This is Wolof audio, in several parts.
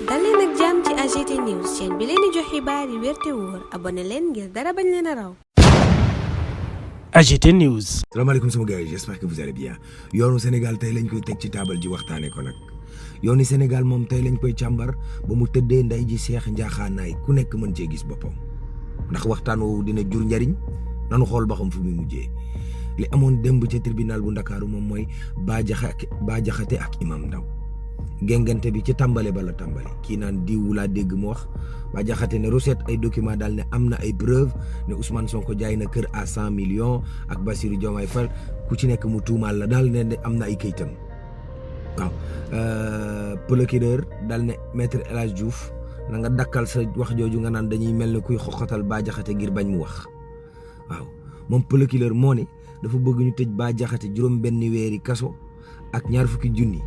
dal leen ak jàmm ci AGT News chaîne bi leen di jox xibaar yi wér te wóor abonné leen ngir dara bañ leen a raw. AGT News. salaamaaleykum sama gars yi j'espère que vous allez bien yoonu Sénégal tey lañ koy teg ci taabal ji waxtaanee ko nag yoonu Sénégal moom tey lañ koy càmbar ba mu tëddee nday ji seex njaaxaanaay ku nekk mën cee gis boppam ndax waxtaan woowu dina jur njariñ nanu xool ba xam fu muy mujjee li amoon démb ca tribunal bu Ndakaaru moom mooy Bah Diakhaté ak Imam Ndaw géngante bi ci tàmbale ba la tàmbale kii naan diw laa dégg mu wax Bah Diakhaté ne recette ay document daal ne am na ay preuve ne Ousmane Sonko jaay na kër à 100 millions ak Bassirou Diomaye Faye ku ci nekk mu tuumaal la daal ne am na ay kayitam waaw procureur daal ne maître El Hadj Diouf na nga dakkal sa wax jooju nga naan dañuy mel ne kuy xoxatal Bah Diakhaté ngir bañ mu wax waaw moom procureur moo ne dafa bëgg ñu tëj Bah Diakhaté juróom benn weeri kaso ak 20 000 junni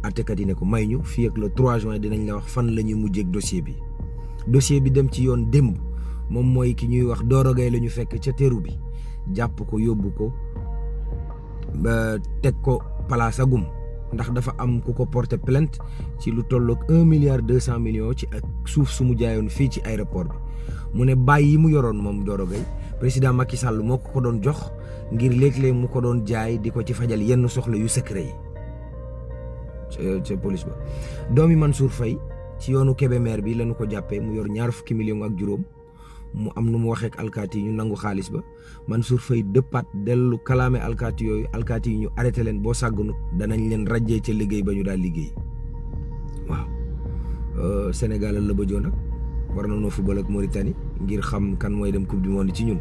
àttekat yi ne ko may ñu fii ak le 3 juin dinañ la wax fan la ñuy mujjee ak dossier bi dem ci yoon démb moom mooy ki ñuy wax Doro Gaye la ñu fekk ca teeru bi jàpp ko yóbbu ko ba teg ko place agum ndax dafa am ku ko porter plainte ci lu tolloog 1,2 milliard ci ak suuf su mu jaayoon fii ci aéroport bi mu ne bàyyi yi mu yoroon moom Doro Gaye président Macky Sall moo ko doon jox ngir léeg-léeg mu ko doon jaay di ko ci fajal yenn soxla yu secret yi ca police ba doomi Mansour Faye ci yoonu Kébémer bi lañu ko jàppee mu yor 20 millions ak juróom mu am nu mu waxee ak alkaati yi ñu nangu xaalis ba Mansour Faye dëppaat dellu kalaame alkaati yi ñu arrêté leen boo sàgganu danañ leen rajjee ca liggéey ba ñu daal liggéey waaw Sénégal la bëjoo nag war na noo football ak Mauritanie ngir xam kan mooy dem coupe du monde ci ñun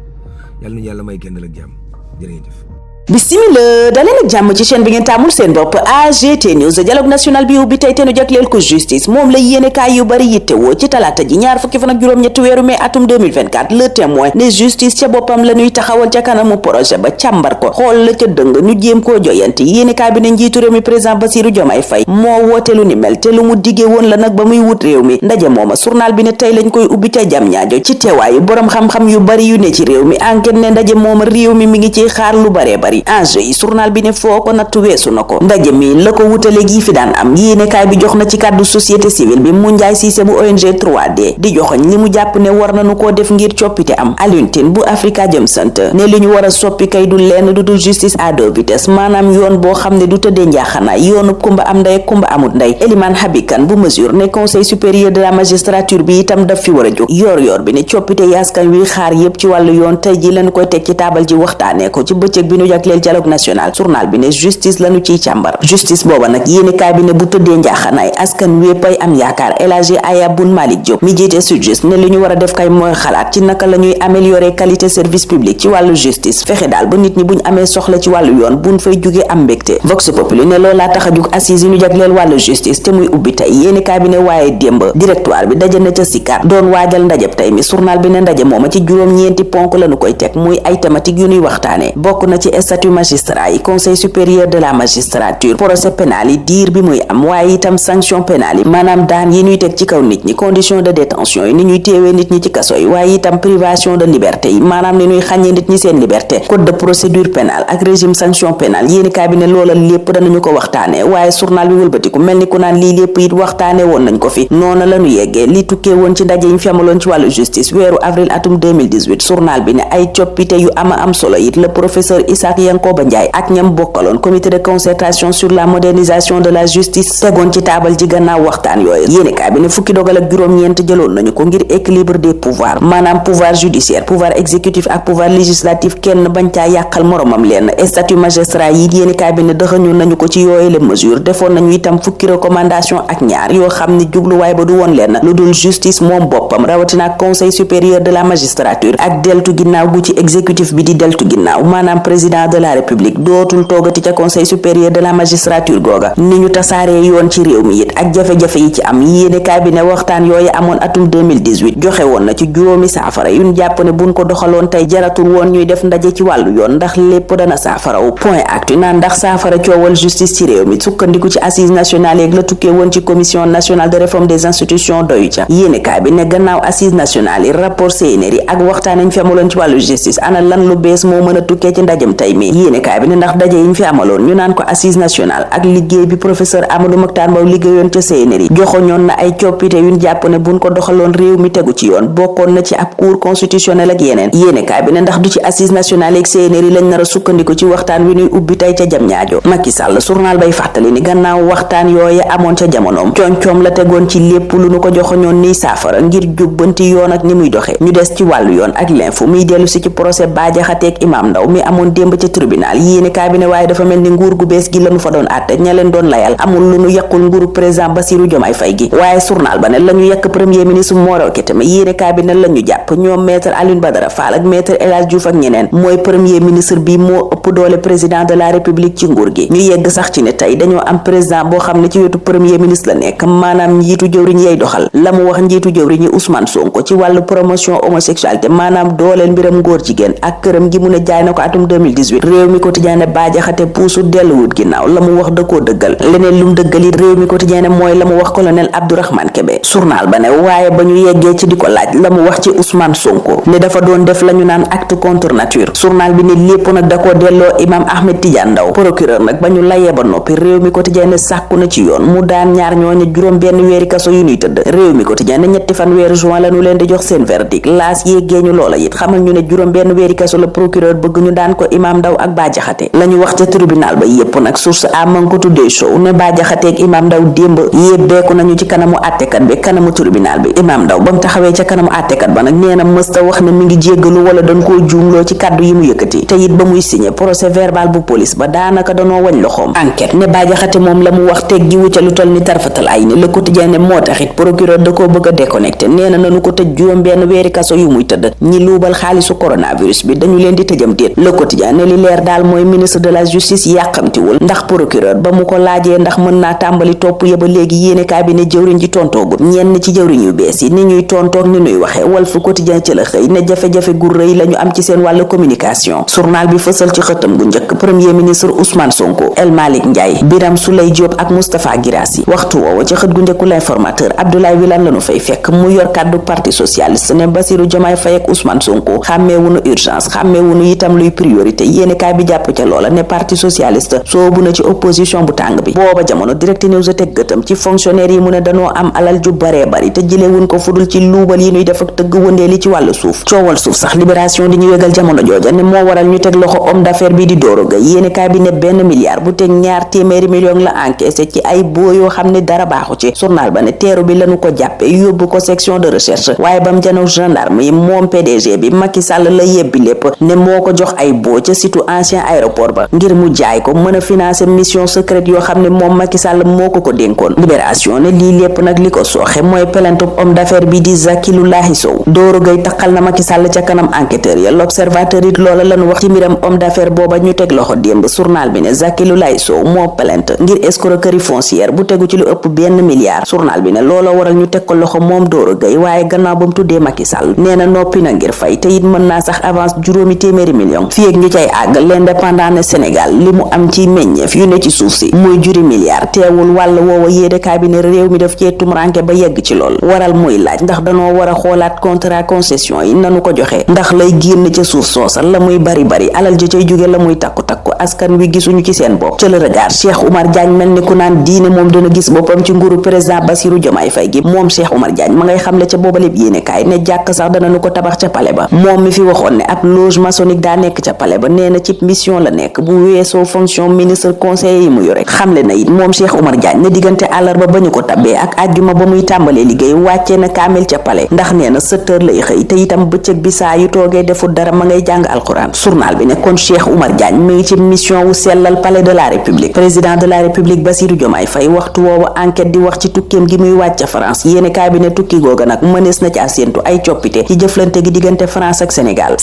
yàlla nañu yàlla may kenn ak jàmm jërë ngeen jëf. bisimila daleen ak jàmm ci chaîne bi ngeen taamul seen bopp AGT News dialogue national bi ubbi tey te nu jagleel ko justice moom la yéene kaay yu bari yittewoo ci talaata ji 20 fan ak juróom-ñetti weeru mai atum 2024 le témoin ne justice ca boppam la ñuy taxawal ca kanamu projet ba càmbar ko xool la ca dëng ñu jéem koo joyanti yéene kaay bi ne njiitu réew mi président Bassirou Diomaye Faye moo woote lu ni mel te lu mu diggee woon la nag ba muy wut réew mi ndaje mooma journal bi ne tey lañ koy ubbi ca jam ñaajo ci teewaayu boroom xam-xam yu bari yu ne ci réew mi enquête ne ndaje mooma réew mi ngi ciy xaar lu baree bari enjeu yi journal bi ne foo ko nattu weesu na ko ndaje mi la ko wutale gi fi daan am yéenekaay bi jox na ci kàddu société civile bi mu njaay siise bu ONG 3D di joxoñ li mu jàpp ne war nañu koo def ngir coppite am Alioune Tine bu Africa Jom Center ne li ñu war a soppi kay du lenn du dul justice à deux vitesses maanaam yoon boo xam ne du tëddee njaaxanaay yoonu kumba am ndey kumba amut ndey Eliman Habikan bu mesure ne conseil supérieur de la magistrature bi itam daf fi war a jóg yor bi ne coppite yaskan wi xaar yépp ci wàllu yoon tey ji lañu koy teg ci taabal ji waxtaanee ko ci bëccëg bi nu jagleel dialogue national journal bi ne justice lañu ciy càmbar justice booba nag yéenekaay bi ne bu tëddee njaaxanaay askan wéppay am yaakaar El Hadji Aya Boun Malick Diop mi jiite SYTJUST ne li ñu war a def kay mooy xalaat ci naka la ñuy améliorer qualité service public ci wàllu justice fexe daal ba nit ñi buñ amee soxla ci wàllu yoon buñ fay jugee am mbégte Vox Populi ne loolaa tax a jug assise yi ñu jagleel wàllu justice te muy ubbi tey yéenekaay bi ne waaye démb directoire bi daje na ca Sicap doon waajal ndajeb tey mi journal bi ne ndaje mooma ci juróom-ñeenti ponk lañu koy teg muy ay thématique yu ñuy waxtaane bokk na ci statut magistrat yi conseil supérieur de la magistrature procès pénal yi diir bi muy am waaye itam sanction pénale yi maanaam daan yi ñuy teg ci kaw nit ñi condition de détention yi ni ñuy téewee nit ñi ci kaso yi waaye itam privation de liberté yi maanaam ni ñuy xàññee nit ñi seen liberté code de procédure pénale ak régime sanction pénale yéeni kaay bi ne loola lépp danañu ko waxtaane waaye journal bi wëlbatiku mel ni ku naan lii lépp it waxtaane woon nañ ko fi noona lañu yeggee li tukkee woon ci ndaje yi fi amaloon ci wàllu justice weeru avril atum 2018 journal bi ne ay coppite yu am solo it le professeur Isaac Yankoba Ndiaye ak ñam bokkaloon comité de concertation sur la modernisation de la justice tegoon ci taabal ji gannaaw waxtaan yooyu yéenekaay bi ne fukki dogal ak juróom-ñeent jëloon nañu ko ngir équilibre des pouvoirs maanaam pouvoir judiciaire pouvoir exécutif ak pouvoir législatif kenn bañ caa yàqal moromam leen statut magistrat yi yéenekaay bi ne dëxañu nañu ko ci yooyu les mesures defoon nañu itam fukki recommandation ak ñaar yoo xam ne jubluwaay ba du woon leen lu dul justice moom boppam rawatina ak conseil supérieur de la magistrature ak deltu ginnaaw gu ci exécutif bi di deltu ginnaaw maanaam président de la république dootul toogati ca conseil supérieur de la magistrature googa ni ñu tasaaree yoon ci réew mi it ak jafe-jafe yi ci am yéenekaay bi ne waxtaan yooyu amoon atum 2018 joxe woon na ci juróomi saafara yuñ jàpp ne buñ ko doxaloon tey jaratul woon ñuy def ndaje ci wàllu yoon ndax lépp dana saafarawu point actu naan ndax saafara coowal justice ci réew mi sukkandiku ci assise nationale yeeg la tukkee woon ci commission nationale de réforme des institutions doyu ca yéenekaay bi ne gannaaw assise nationale yi rapport CNRI ak waxtaan nañ fi amaloon ci wàllu justice ana lan lu bees moo mën a tukkee ci ndajam tey mi. yéenekaay bi ne ndax daje yi ñu fi amaloon ñu naan ko assise nationale ak liggéey bi professeur Amadou Mokhtar Mbow liggéeyoon ca CNRI joxoñoon na ay coppite yuñ jàpp ne buñ ko doxaloon réew mi tegu ci yoon bokkoon na ci ab cour constitutionnel ak yeneen. yéenekaay bi ne ndax du ci assise nationale ak CNRI lañ nar a sukkandiku ci waxtaan wi ñuy ubbi tey ca Diamniadio. Macky Sall journal bay fàttali ni gannaaw waxtaan yooye amoon ca jamonoom coom-coom la tegoon ci lépp lu nu ko joxoñoon niy saafara ngir jubbanti yoon ak ni muy doxe ñu des ci wàllu yoon ak l'info muy dellu si ci procès Bah Diakhaté ak Imam Ndaw mi amoon démb ca tribunal yéenekaay bi ne waaye dafa mel ni nguur gu bees gi lañu fa doon àtte ña leen doon layal amul lu nu yàqul nguuru président Bassirou Diomaye Faye gi waaye journal ba ne la ñu yàq premier ministre Moro Keteme yéenekaay bi ne la ñu jàpp ñoom maître Alioune Badara Fall ak maître El Hadji Diouf ak ñeneen mooy premier ministre bi moo ëpp doole président de la république ci nguur gi ñu yegg sax ci ne tey dañoo am président boo xam ne ci wetu premier ministre la nekk maanaam njiitu jëwriñ yay doxal la mu wax njiitu jëwriñ yi Ousmane Sonko ci wàllu promotion homosexualité maanaam dooleel mbiram góor jigéen ak këram gi mu ne jaay na ko atum 2018 réew mi quotidien ne Bah Diakhaté puusu delluwut ginnaaw la mu wax da koo dëggal leneen lum dëggal it réew mi quotidien ne mooy la mu wax colonel Abdourahmane Kébé journal ba ne waaye ba ñu yeggee ci di ko laaj la mu wax ci Ousmane Sonko ne dafa doon def la ñu naan acte contre nature journal bi ne lépp nag da koo delloo imam Ahmed Tidiane Ndaw procureur nag ba ñu layee ba noppi réew mi quotidien ne sàkku na ci yoon mu daan ñaar ñooñu juróom benn weeri kaso yu ñuy tëdd réew mi quotidien ne ñetti fan weeru juin la ñu leen di jox seen verdict laas yéggee ñu loola it xamal ñu ne juróom benn weeri kaso la procureur bëgg ñu daan ko imam Ndaw ak Bah Diakhaté la ñu wax ca tribunal ba yépp nag source a man ko tuddee show ne Bah Diakhaté ak imam Ndaw démb yébbeeku nañu ci kanamu àttekat bi kanamu tribunal bi imam Ndaw ba mu taxawee ca kanamu àttekat ba nag nee na mësta wax ne mi ngi jéggalu wala dañ koo juumloo ci kàddu yi mu yëkkati te it ba muy signé procès verbal bu police ba daanaka danoo wañ loxoom enquête ne Bah Diakhaté moom la mu wax teg giwu ca lu toll ni tarfatal ay ni Le Quotidien ne moo taxit procureur da koo bëgg a déconnecté nee na nanu ko tëj juróom benn weeri kaso yu muy tëdd ñi luubal xaalisu coronavirus bi dañu leen di tëjam déet Le Quotidien ne li leer daal mooy ministre de la justice yàqamtiwul ndax procureur ba mu ko laajee ndax mën naa tàmbali topp ya ba léegi yéenekaay bi ne jëwriñ ji tontoogut ñenn ci jëwriñ yu bees yi ni ñuy tontoog ni ñuy waxe Walf Quotidien ci la xëy ne jafe-jafe gu rëy lañu am ci seen wàllu communication journal bi fësal ci xëtam gu njëkk premier ministre Ousmane Sonko El Malick Ndiaye Birame Souleye Diop ak Moustapha Guirassy waxtu woowa ci xët gu njëkku l'informateur Abdoulaye Wilane lañu fay fekk mu yor kàddu parti socialiste ne Bassirou Diomaye Faye ak Ousmane Sonko xàmmeewunu urgence xàmmeewunu itam luy priorité yéenekaay bi jàpp ca loola ne parti socialiste soobu na ci opposition bu tàng bi booba jamono Direct News a teg gëtam ci fonctionnaire yi mu ne dañoo am alal ju baree bari te jëlewuñ ko fudul ci luubal yi ñuy def ak tëgg wëndeeli ci wàllu suuf coowal suuf sax libération di ñu wegal jamono jooja ne moo waral ñu teg loxo homme d'affaires bi di Doro Gueye yéenekaay bi ne benn milliard bu teg ñaar téeméeri million la encaissé ci ay boo yoo xam ne dara baaxu ci journal ba ne teeru bi lañu ko jàppe yóbbu ko section de recherche waaye bam janow gendarme yi moom PDG bi Macky Sall la yebbi lépp ne moo ko jox ay boo ca situ ancien aéroport ba ngir mu jaay ko mën a financer mission secrète yoo xam ne moom Macky Sall moo ko dénkoon libération ne lii lépp nag li ko sooxe mooy plainte homme d'affaires bi di Zakiloulahi Sow Doro Gueye taxal na Macky Sall ca kanam enquêteur ya l'observateur it loola lañu wax ci mbiram homme d'affaires booba ñu teg loxo démb journal bi ne Zakiloulahi Sow moo plainte ngir escroquerie foncière bu tegu ci lu ëpp benn milliard journal bi ne loola waral ñu teg ko loxo moom Doro Gueye waaye gannaaw ba mu tuddee Macky Sall nee na noppi na ngir fay te it mën naa sax avance juróomi téeméeri million fii ak ñu cay àgg l'indépendant ne Sénégal li mu am ci meññeef yu ne ci suuf si muy juri milliard teewul wàll woowa yéenekaay bi ne réew mi daf cee tumranke ba yegg ci lool waral muy laaj ndax danoo war a xoolaat contrat concession yi nanu ko joxe ndax lay génn ca suuf soosa la muy bari alal ja cay jóge la muy takku askan wi gisuñu ci seen bopp ca le regard Cheikh Oumar Diagne mel ni ku naan diine moom dana gis boppam ci nguuru président Bassirou Diomaye Faye gi moom Cheikh Oumar Diagne ma ngay xamle ca boobaleb yéenekaay ne jàkk sax danañu ko tabax ca palais ba moom mi fi waxoon ne ab loge maçonnique daa nekk ca palais ba nee na ci mission la nekk bu weesoo fonction ministre conseiller yi mu yore xamle na it moom Cheikh Oumar Diagne ne diggante àllarba ba ñu ko tabbee ak àjjuma ba muy tàmbalee liggéey wàccee na kaamil ca palais ndax nee na 7 heures lay xëy te itam bëccëg bi saa yu toogee deful dara ma ngay jàng alxuraan journal bi ne kon Cheikh Oumar Diagne mi ngi ci mission wu sellal palais de la république président de la république Bassirou Diomaye Faye waxtu woowa enquête di wax ci tukkeem gi muy wàcc France yéenekaay bi ne tukki googa nag mënees na ci aséentu ay coppite ci jëflante gi diggante France ak Sénégal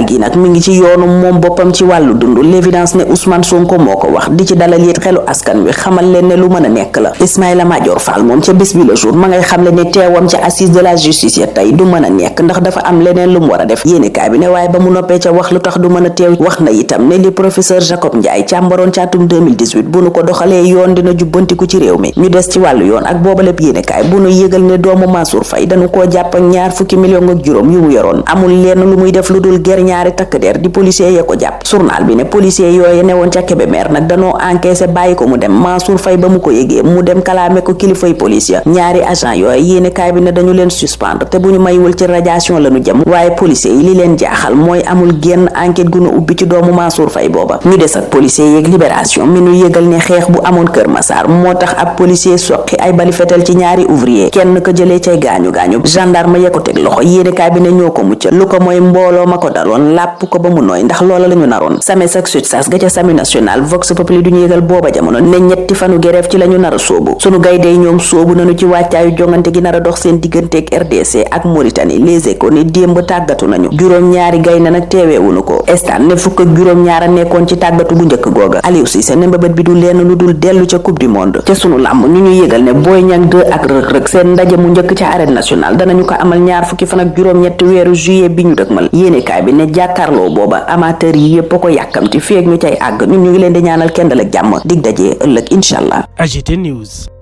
gi nag mi ngi ci yoonu moom boppam ci wàllu dund l'évidence ne Ousmane Sonko moo ko wax di ci dalal yit xelu askan wi xamal leen ne lu mën a nekk la Ismaïla Madior Fall moom ca bés bi le jour ma ngay xamle ne teewam ca assise de la justice ya tey du mën a nekk ndax dafa am leneen lu mu war a def yéenekaay bi ne waaye ba mu noppee ca wax lu tax du mën a teew wax na itam ne li professeur Jacob Ndiaye càmbaroon ca atum 2018 bu nu ko doxalee yoon dina jubbantiku ci réew mi ñu des ci wàllu yoon ak booba lépp yéenekaay bu nu yëgal ne doomu Mansour Faye dañu koo jàpp ak $20 million yu mu yoroon amul lenn lu muy def lu dul ger ñaari takk der di policier ya ko jàpp journal bi ne policier yooyu newoon ca Kébémer nag danoo encaissé bàyyi ko mu dem. Mansour Faye ba mu ko yégee mu dem kalaame ko kilifay police ya ñaari agent yooyu yéene kaay bi ne dañu leen suspendre te bu ñu maywul ci radiation la ñu jëm waaye policier yi li leen jaaxal mooy amul génn enquête gu nu ubbi ci doomu Mansour Faye booba. ñu des ak policier yeeg libération mi nu yëgal ne xeex bu amoon Kër Massar moo tax ab policier soqi ay bali fetal ci ñaari ouvrier kenn ko jëlee cay gaañu gendarme ya ko teg loxo yéene kaay bi ne ñoo ko muccal lu ko mooy mbooloo ma ko daloon làpp ko ba mu nooy ndax loola la ñu naroon SAMES ak SUTSAS ga ca SAMU national Vox Populi duñu yëgal booba jamono ne ñetti fanu grève ci lañu nar a sóobu sunu gaydey ñoom sóobu nañu ci wàccaayu jongante gi nar a dox seen digganteeg RDC ak Mauritanie Les Échos ni démb tàggatu nañu juróom-ñaari gaynde nag teeweewunu ko estaan ne fukk ak juróom-ñaar a nekkoon ci tàggatu bu njëkk googa Aliou Cissé ne mbëbët bi du lenn lu dul dellu ca coupe du monde ca sunu làmb ñu ñu yëgal ne Boy Niang 2 ak Reug Reug seen ndaje mu njëkk ca arène nationale danañu ko amal ñaar fukki fan ak juróom-ñetti weeru juillet bi ñu dëgmal yéenekaay bi ne jàkkaarloo booba amateur yi yépp ko yàkkamti feek ñu cay àgg ñun ñu ngi leen di ñaanal kendal ak jàmm dig daje ëllëg inshallah. AGT News.